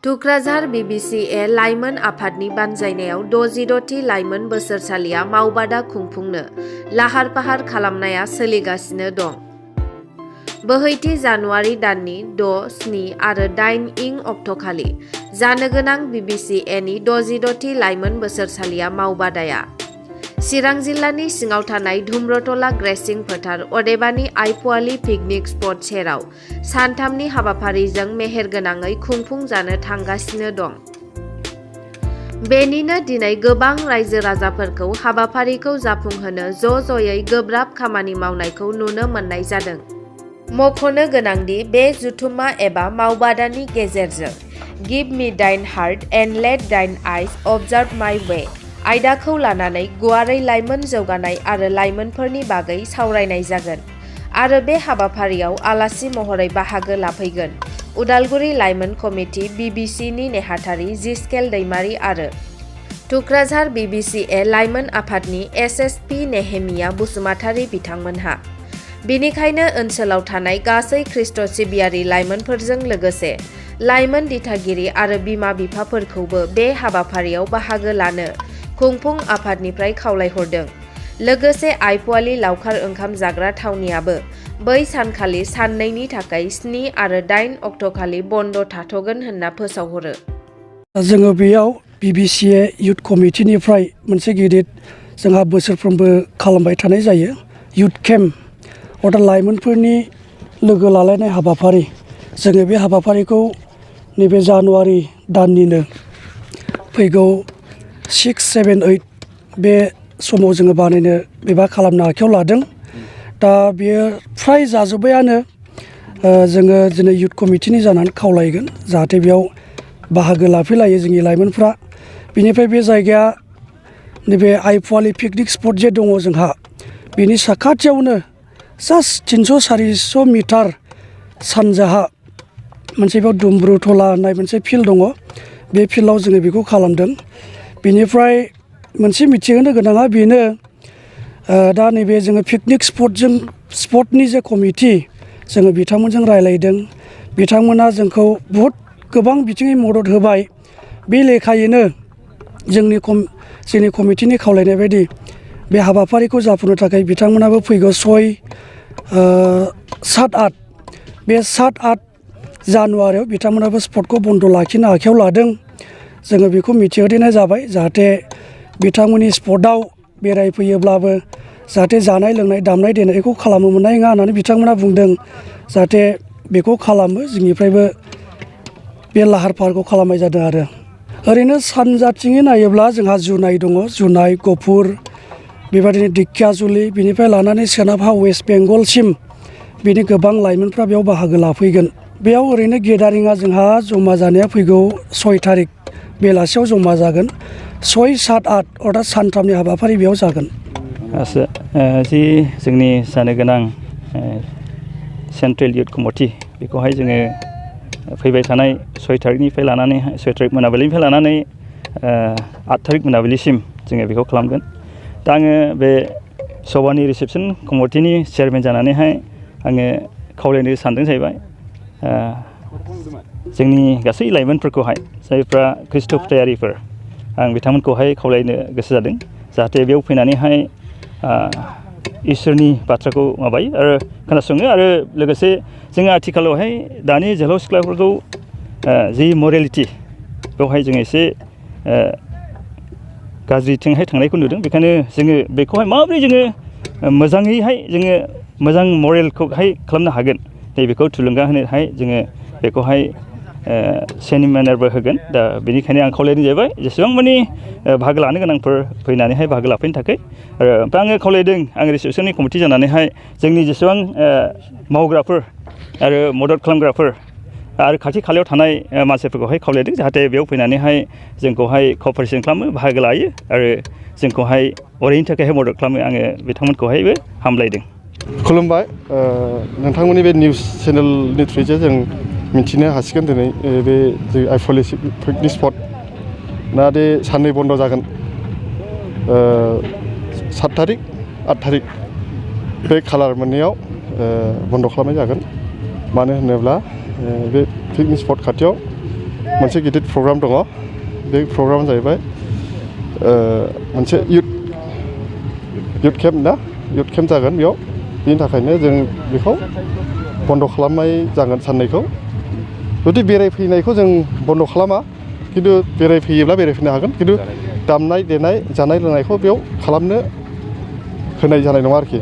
टुक्राझार Bbca लाइमोन आफादनि बानजायनायाव 66थि लाइमोन बोसोरसालिया मावबादा खुंफुंनो लाहार फाहार खालामनाया सोलिगासिनो दं। बोहैथि जानुवारि दाननि 6, 7 आरो 8 इं अक्ट'खालि जानो गोनां Bbcaनि 66थि लाइमोन बोसोरसालिया मावबादाया चिरां जिल्लानि सिङाव थानाय धुम्रतला ग्रेसिं फोथार अदेबानि आइपुवालि पिकनिक स्पट सेराव सानथामनि हाबाफारिजों मेहेरगोनाङै खुंफुंजानो थांगासिनो दं। बेनिनो दिनै गोबां रायजो राजाफोरखौ हाबाफारिखौ जाफुंहोनो ज'ज'यै गोब्राब खामानि मावनायखौ नुनो मोननाय जादों। मख'नो गोनांदि बे जुथुमा एबा मावबादानि गेजेरजों गिभ मी दाइन हार्ट एन्ड लेट दाइन आइज अबजार्भ माइ वे आयदाखौ लानानै गुवारै लाइमोन जौगानाय आरो लाइमोनफोरनि बागै सावरायनाय जागोन आरो बे हाबाफारियाव आलासि महरै बाहागो लाफैगोन उदालगुरि लाइमोन कमिटि Bbcनि नेहाथारि जिस्केल दैमारि आरो टुक्राझार Bbca लाइमोन आफादनि SSP नेहेमिया बसुमतारी बिथांमोनहा। बेनिखायनो ओनसोलाव थानाय गासै ख्रिस्ट सिबियारि लाइमोनफोरजों लोगोसे लाइमोन दिथागिरि आरो बिमा बिफाफोरखौबो बे हाबाफारियाव बाहागो लानो खुंफुं आफादनिफ्राय खावलायहरदों। लोगोसे आइपुवालि लावखार ओंखाम जाग्रा थावनियाबो बै सानखालि साननैनि थाखाय 7 आरो 8 अक्ट'खालि बन्द थाथ'गोन होनना फोसावहरो। जोङो बेयाव Bbca इयुथ कमिटिनिफ्राय मोनसे गिदिर जोंहा बोसोरफ्रोमबो खालामबाय थानाय जायो इयुथ केम्प अर्थात लाइमोनफोरनि लोगो लालायनाय हाबाफारि। जोङो बे हाबाफारिखौ नैबे जानुवारि दाननिनो फैगौ 6, 7, 8 बे समाव जोङो बानायनो एबा खालामनो आखायाव लादों। दा बेयो फ्राय जाजोब्बायानो। जोङो दिनै इयुथ कमिटिनि जानानै खावलायगोन जाहाथे बेयाव बाहागो लाफैलायो जोंनि लाइमोनफ्रा। बेनिफ्राय बे जायगाया नैबे आइपुवालि पिकनिक स्पट जे दङ जोंहा बेनि साखाथियावनो जास्ट 300-400 मिटार सानजाहा मोनसे बेयाव दुम्ब्रुथला होननाय मोनसे फिल्ड दङ। बे फिल्डआव जोङो बेखौ खालामदों। बेनिफ्राय मोनसे मिथिहोनो गोनाङा बेनो दा नैबे जोङो पिकनिक स्पटनि जे कमिटि जोङो बिथांमोनजों रायलायदों। बिथांमोना जोंखौ बहुद गोबां बिथिङै मदद होबाय। बे लेखायैनो जोंनि कमिटिनि खावलायनाय बायदि बे हाबाफारिखौ जाफुंनो थाखाय बिथांमोनाबो फैगौ 6, 7, 8 बे 7, 8 जानुवारियाव बिथांमोनाबो स्पटखौ बन्द लाखिनो आखायाव लादों। जोङो बेखौ मिथिहोनाय जाबाय जाहाथे बिथांमोननि स्पटआव बेरायफैयोब्लाबो जाहाथे जानाय लोंनाय दामनाय देनायखौ खालामनो मोननाय नङा होननानै बिथांमोना बुंदों। जाहाथे बेखौ खालामो जोंनिफ्रायबो बे लाहार फाहारखौ खालामनाय जादों आरो ओरैनो सानजाथिङै नायोब्ला जोंहा जुनाय दङ। जुनाय, गफुर, बेबादिनो दिखियाजुलि बेनिफ्राय लानानै सोनाबहा वेस्ट बेंगलसिम बिनि गोबां लाइमोनफ्रा बेयाव बाहागो लाफैगोन। बेयाव ओरैनो गेदारिङा जोंहा जमा जानाया फैगौ 6 थारिख बेलासियाव जमा जागोन। 6, 7, 8 अर्थात सानथामनि हाबाफारि बेयाव जागोन। जि जोंनि जानो गोनां सेन्ट्रेल इयुथ कमिटि बेखौहाय जोङो फैबाय थानाय 6 थारिखनिफ्राय लानानै 6 थारिख मोनाबिलिनिफ्राय लानानै 8 थारिख मोनाबिलिसिम जोङो बेखौ खालामगोन। दा आङो बे सभानि रिसेपसन कमिटिनि चेयारमेन जानानैहाय आङो खावलायनो सानदों जाहैबाय जोंनि गासै लाइमोनफोरखौहाय जायफ्रा ख्रिस्ट फोथायारिफोर आं बिथांमोनखौहाय खावलायनो गोसो जादों जाहाथे बेयाव फैनानैहाय इसोरनि बाथ्राखौ माबायो आरो खोनासङो आरो लोगोसे जोङो आथिखालावहाय दानि जोहोलाव सिख्लाफोरखौ जि मरेलिटि बेवहाय जोङो एसे गाज्रिथिंहाय थांनायखौ नुदों। बेखायनो जोङो बेखौहाय माबोरै जोङो मोजाङैहाय जोङो मोजां मरेलखौहाय खालामनो हागोन नैबेखौ थुलुंगा होनोहाय जोङो बेखौहाय सेमिनारबो होगोन। दा बेनिखायनो आं खावलायनाय जाबाय जेसेबां मानि बाहागो लानो गोनांफोर फैनानैहाय बाहागो लाफैनो थाखाय आरो ओमफ्राय आङो खावलायदों आं रिसेपसननि कमिटि जानानैहाय जोंनि जेसेबां मावग्राफोर आरो मदद खालामग्राफोर आरो खाथि खालायाव थानाय मानसिफोरखौहाय खावलायदों जाहाथे बेयाव फैनानैहाय जोंखौहाय कपारेसन खालामो बाहागो लायो आरो जोंखौहाय अरायनि थाखायहाय मदद खालामो। आङो बिथांमोनखौहायबो हामलायदों। खुलुमबाय। नोंथांमोननि बे निउस चेनेलनि थ्रुयै जों मिथिनो हासिगोन दिनै बे आइपुवालि पिकनिक स्पट ना दे साननै बन्द जागोन। 7 थारिख 8 थारिख बे खालार मोननैयाव बन्द खालामनाय जागोन। मानो होनोब्ला बे पिकनिक स्पट खाथियाव मोनसे गिदिर प्रग्राम दङ बे प्रग्रामा जाहैबाय मोनसे युथ केम्प जागोन बेयाव बिनि थाखायनो जों बेखौ बन्द' खालामनाय जागोन साननैखौ जुदि बेरायफैनायखौ जों बन्द' खालामा खिन्थु बेरायफैयोब्ला बेरायफैनो हागोन खिन्थु दामनाय देनाय जानाय लोंनायखौ बेयाव खालामनो होनाय जानाय नङा आरोखि